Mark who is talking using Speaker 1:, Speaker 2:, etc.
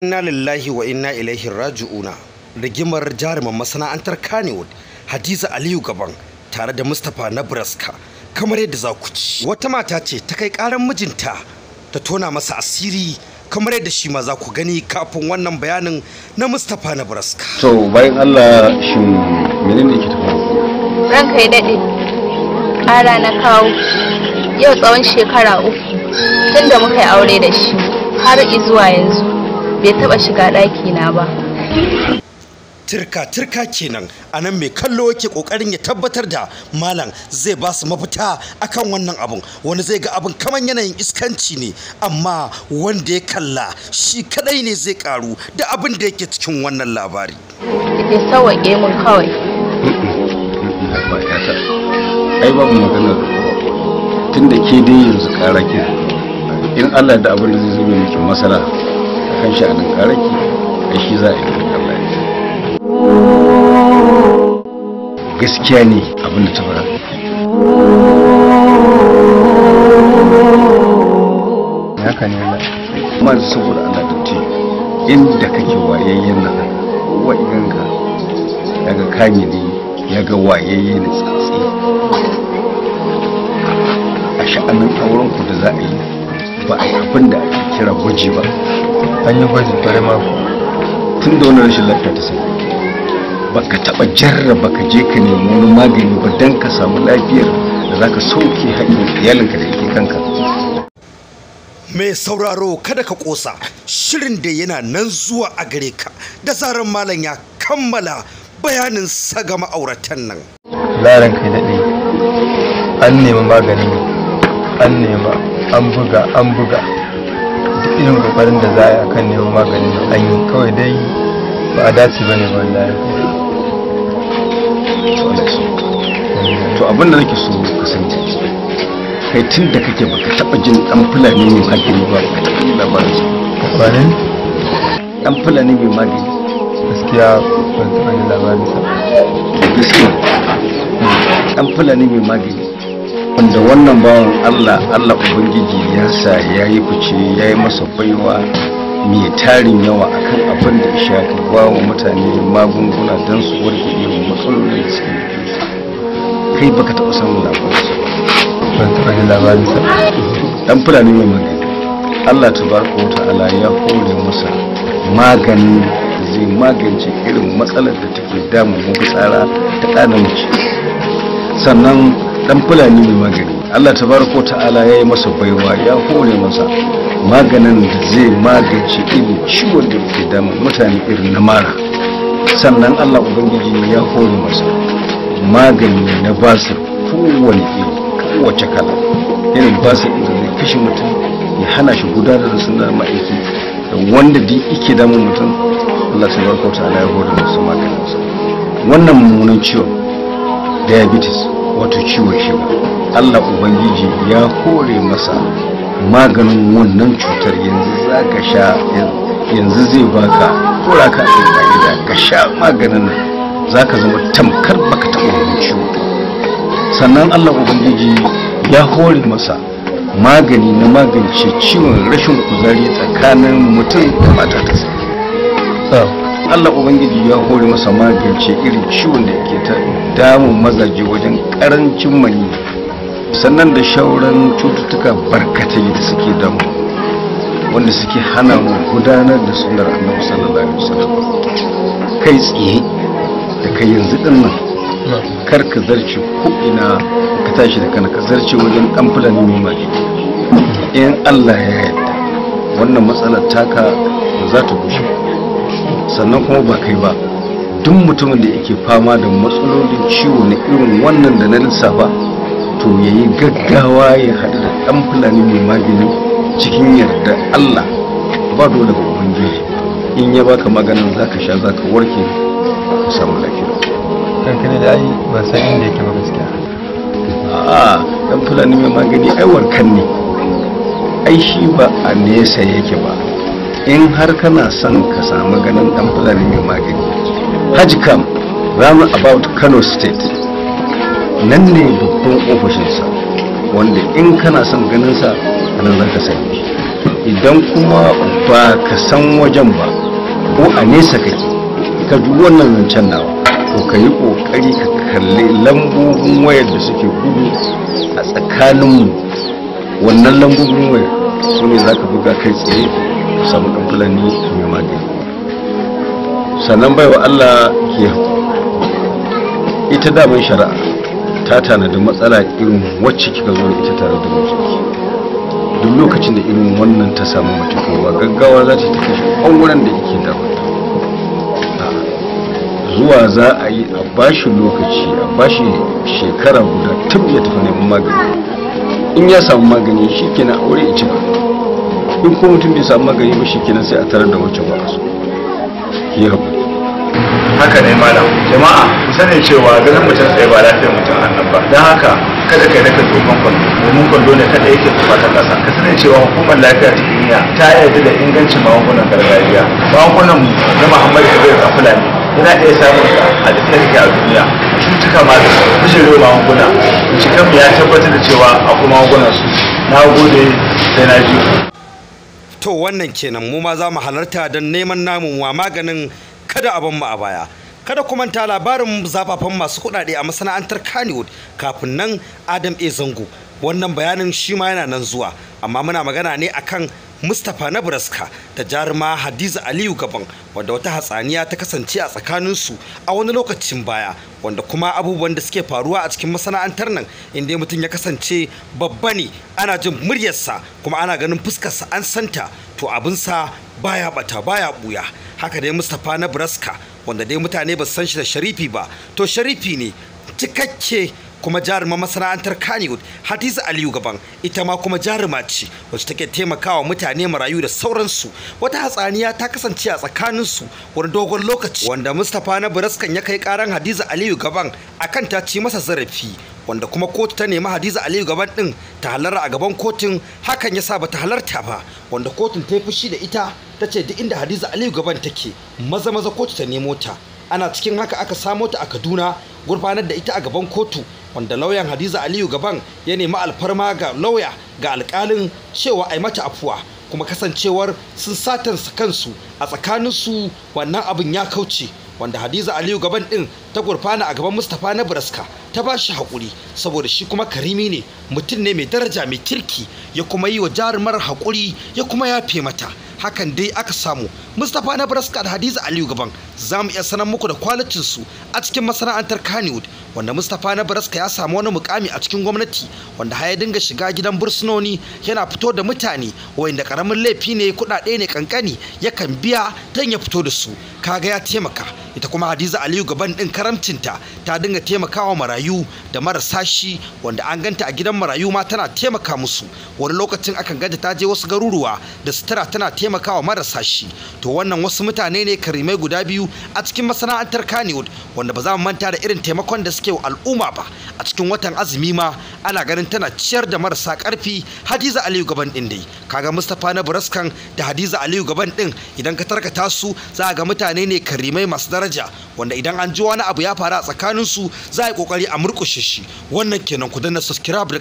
Speaker 1: Inna lillahi wa inna ilaihi raji'una. Rigimar jaruman masana'antar Kannywood Hadiza Aliyu Gaban tare da Mustapha Nebraska kamar yadda za ku ci. Wata mata ce ta kai karan mijinta ta tona masa asiri kamar yadda shi ma za ku gani kafin wannan bayanin na Mustapha Nebraska.
Speaker 2: To bayan Allah, shin menene yake tafiya?
Speaker 3: Ranka ya daɗe, ƙara na kawo yau tsawon shekara 3 tun da muka yi aure da shi har izuwa yanzu bai taɓa shiga ɗakina ba.
Speaker 1: Turka turka kenan anan mai kallo yake kokarin ya tabbatar da malam zai ba su mafita akan wannan abun. Wani zai ga abun kaman yanayin iskanci ne, amma wanda ya kalla shi kadai ne zai karu da abin da yake cikin wannan labari.
Speaker 3: Ya sauwaƙe mun kawai.
Speaker 2: Ai babu maganar tun da ke dai yanzu ƙara ki, in Allah da abin da zai zama miki masala akan sha'anin ƙaraki, ai shi za a yi. Allah ya gaskiya ne abin da ta fara.
Speaker 4: Haka ne Allah.
Speaker 2: Amma saboda Allah da ce inda kake wayayyen nan, kowa iganka daga kamili ya ga wayayye ne tsatsi. A sha'anin auren ku da za a yi ba a yi abin da ake kira gwaji ba.
Speaker 4: An yi gwaji kwarai mako.
Speaker 2: Tun da wani rashin lafiya ta sani baka taba jarraba ka je ka nemi wani magani ba don ka samu lafiyar da zaka sauke haƙƙin iyalinka da yake kanka.
Speaker 1: Mai sauraro kada ka kosa, shirin da yana nan zuwa a gare ka da zarar malam ya kammala bayanin saga ma'auratan nan.
Speaker 4: Laran kai daɗe, an nemi maganin, an nema, an buga, an buga. Duk irin kokarin da za a yi akan neman maganin an yi, kawai dai ba a dace ba ne ba wallahi.
Speaker 2: To abin da nake so ka sani, kai tun da kake baka taba jin dan Fulani mai magani ba, baka taba jin labarin sa.
Speaker 4: Wani?
Speaker 2: Dan Fulani mai magani.
Speaker 4: Gaskiya ban taba jin labarin sa.
Speaker 2: Gaskiya. Dan Fulani mai magani. Wanda wannan bawan Allah, Allah Ubangiji ya sa ya yi fice, ya yi masa baiwa mai tarin yawa akan abin da ya shafi ba wa mutane magunguna don su warke irin matsalolin da suke jikinsu. Kai baka taɓa samun labarinsa ba.
Speaker 4: Ban taɓa jin labarinsa.
Speaker 2: Dan Fulani mai magani. Allah tabaraka wa ta'ala ya hore masa maganin da zai magance irin matsalar da take damun mafitsara ta ɗa namiji. Sannan dan Fulani mai magani, Allah tabaraka wa ta'ala ya yi masa baiwa, ya hore masa maganin da zai magance irin ciwon da ke damun mutane irin na mara. Sannan Allah Ubangiji ya hore masa magani na basir kowane iri, kowace kala, irin basir da zai kashe mutum ya hana shi gudanar da sunan ma'aiki da wanda duk yake damun mutum. Allah tabaraka wa ta'ala ya hore masa maganinsa. Wannan mummunan ciwon diabetes, wato ciwon shuga, Allah Ubangiji ya hore masa maganin wannan cutar. Yanzu za ka sha, yanzu zai baka kora ka a ka'ida ka sha maganin nan, za ka zama tamkar baka taɓa wannan ciwo. Sannan Allah Ubangiji ya hore masa magani na magance ciwon rashin kuzari tsakanin mutum da matarsa. Allah Ubangiji ya hore masa magance irin ciwon da yake ta damun mazaje wajen karancin mani, sannan da shauran cututtuka barkatai da suke damu wanda suke hana mu gudanar da sunnar Annabi sallallahu alaihi wasallam. Kai tsaye da kai yanzu din nan, kar ka zarce ko ina ka tashi da kana ka zarce wajen dan Fulani mai magani. In Allah ya yarda wannan matsalar taka ba za ta gushe. Sannan kuma ba kai ba, duk mutumin da yake fama da matsalolin ciwo na irin wannan da na lissafa, to yayi gaggawa ya haɗu da ɗan Fulani mai magani cikin yarda Allah. Ba dole ba Ubangiji in ya baka maganin zaka sha, zaka warke ka samu lafiya.
Speaker 4: Kanka ne da ai ban san inda yake ba gaskiya.
Speaker 2: A'a, ɗan Fulani mai magani ai warkan ne, ai shi ba a nesa yake ba. In har kana son ka samu ganin dan Fulani mai magani, Haji Kam round about Kano State, nan ne babban ofishinsa, wanda in kana son ganinsa a nan za ka same shi. Idan kuma ba ka san wajen ba ko a nesa kake ka ji wannan zancen nawa, to ka yi ƙoƙari ka kalli lambobin wayar da suke gudu a tsakaninmu. Wannan lambobin wayar su ne za ka buga kai tsaye ka samu ɗan Fulani mai magani. Sannan baiwa Allah ke ita daman shari'a ta tanadi matsala irin wacce kika zo da ita tare da mijinki. Duk lokacin da irin wannan ta samu mace, ko ba gaggawa za ta kashe auren da yake damunta. Zuwa za a yi a bashi lokaci, a bashi shekara guda tab ya tafi neman magani. In ya samu magani shikenan aure ya ci gaba. In ko mutum bai samu magani ba shikenan sai a tarar da wacce ba a so. Ki haƙuri.
Speaker 5: Haka ne malam. Jama'a ku sani cewa ganin mutum tsaye ba lafiyar mutum annan ba, don haka kada kai raka tsofan kwando, domin kwando ne kada yake tsufa ta ƙasa. Ka sani cewa hukumar lafiya ta duniya ta yarda da ingancin magungunan gargajiya. Magungunan mu na Muhammadu Kabir Dan Fulani yana iya samun ka a duk inda kake a duniya. Cutuka magani, bijirewa magunguna, binciken mu ya tabbatar da cewa akwai magungunan su. Na gode, sai na ji ku.
Speaker 1: To wannan kenan, mu ma za mu halarta don neman namu wa maganin kada a mu a baya. Kada ku manta labarin zafafan masu kuɗaɗe a masana'antar Kannywood. Kafin nan Adam A Zango, wannan bayanin shi ma yana nan zuwa, amma muna magana ne akan Mustapha Nebraska da jaruma Hadiza Aliyu Gaban, wanda wata hatsaniya ta kasance a tsakaninsu a wani lokacin baya, wanda kuma abubuwan da suke faruwa a cikin masana'antar nan, inda mutum ya kasance babba ne ana jin muryarsa kuma ana ganin fuskarsa an santa, to abinsa baya bata baya buya. Haka dai Mustapha Nebraska, wanda dai mutane ba su san shi da Sharifi ba, to Sharifi ne cikakke. Kuma jaruma masana'antar Kannywood Hadiza Aliyu Gaban, ita ma kuma jaruma ce wacce take taimakawa mutane marayu da sauransu. Wata hatsaniya ta kasance a tsakaninsu wani dogon lokaci, wanda Mustapha Nebraskan ya kai karan Hadiza Aliyu Gaban akan ta ci masa zarafi, wanda kuma kotu ta nemi Hadiza Aliyu Gaban din ta halara a gaban kotun. Hakan yasa bata halarta ba, wanda kotun ta yi fushi da ita, ta ce duk inda Hadiza Aliyu Gaban take maza maza kotu ta nemo ta. Ana cikin haka aka samo ta a Kaduna, gurfanar da ita a gaban kotu, wanda lauyan Hadiza Aliyu Gaban ya nemi alfarma ga lauya ga alkalin cewa ai mata afuwa, kuma kasancewar sun satansa kansu a tsakaninsu wannan abin ya kauce, wanda Hadiza Aliyu Gaban din ta gurfana a gaban Mustapha Nebraska ta ba shi haƙuri, saboda shi kuma karimi ne, mutum ne mai daraja mai kirki, ya kuma yi wa jarumar haƙuri ya kuma yafe mata. Hakan dai aka samu Mustapha Nebraska da Hadiza Aliyu Gaban. Za mu iya sanar muku da kwalitin su a cikin masana'antar Kannywood, wanda Mustapha Nebraska ya samu wani mukami a cikin gwamnati, wanda har ya dinga shiga gidan bursunoni yana fito da mutane wanda karamin laifi ne, kuɗaɗe ne kankani yakan biya don ya fito da su. Kaga ya taimaka. Ita kuma Hadiza Aliyu Gaban din karamcinta ta dinga taimakawa marayu da marasa shi, wanda an ganta a gidan marayu ma tana taimaka musu. Wani lokacin akan ganta ta je wasu garuruwa da sutura tana taimakawa marasa shi. To wannan wasu mutane ne karimai guda biyu a cikin masana'antar Kannywood, wanda ba za mu manta da irin taimakon da suke wa al'umma ba. A cikin watan azumi ma ana ganin tana ciyar da marasa karfi Hadiza Aliyu Gaban din dai. Kaga Mustapha Nebraskan da Hadiza Aliyu Gaban din, idan ka tarkata su za ga mutane ne karimai masu daraja, wanda idan an ji wani abu ya faru a tsakaninsu za a yi kokari a murƙushe shi. Wannan kenan, ku danna subscribe.